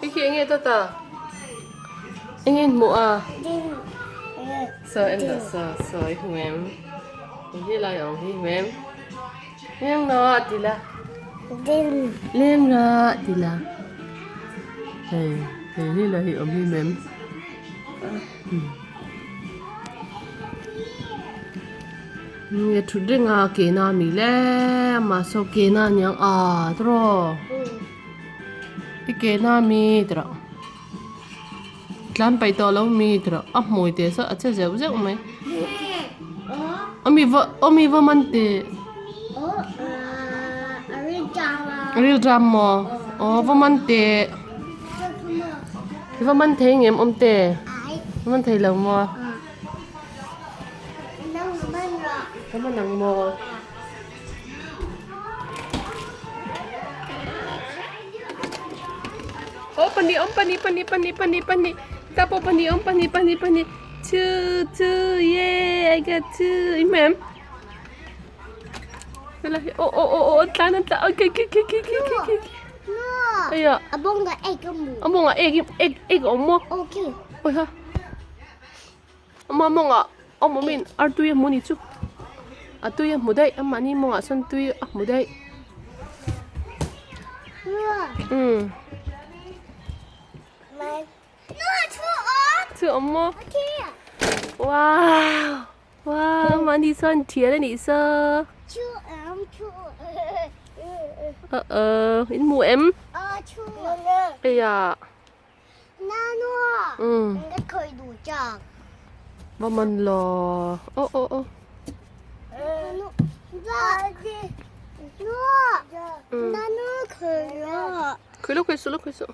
Khi khi enge tata? Enge in hmuh a? Saw en rawh saw saw i hmu em? Hei hi lai awm hi hmu em? Leng rawh ti la. Leng rawh ti la. Hei hei hi lai hi awm hi hmu em? Nge thut reng a ke na mi le amah saw ke na aniang a tawraw. I ke na mi tawraw tlan paih tawh lo mi tawraw a hmui te saw a che zeuh zeuh mai ami va ami va man teh rilṭam maw aw va man teh va man thei ngem awm te va man thei lo maw. Ka man ang maw? Aw pahnih awm pahnih pahnih pahnih pahnih pahnih ta pawh pahnih awm pahnih pahnih pahnih two two yay I got two i hmu em helai hi aw aw aw aw tlan an tlan okay okay okay okay okay okay aiah a bawngah egg a hmu a bawngah egg egg egg a awm maw okay awiha. Ama mawngah awm awmin artui a hmu ni chu a tui a hmu daih amahni mawngah sawn tui a hmu daih umm chu awm maw wow wow mahni sawn thian a nih saw uh oh in hmu em eiah. Va man lo aw aw aw khawi lo khawi suh lo khawi suh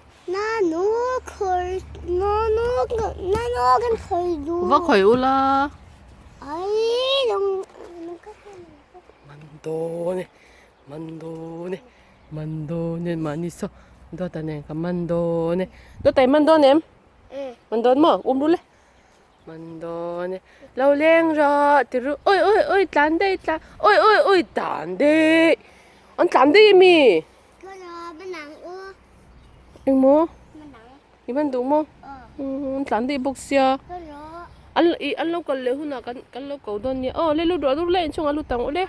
va khawi ula man dawn e man dawn e. Man dawn e mahni saw dawt a nen ka man dawn e dawt a i man dawn em man dawn maw um rul e man dawn e lo leng rawh ti ru awi awi awi tlan daih tlan awi awi awi tlan daih an tlan daih ami engmaw i man duh maw an tlan daih bawk sia an ih an lo kal leh hunah kan kan lo ko dawn nia aw le lut rawh lut la inchhungah lut ang ule.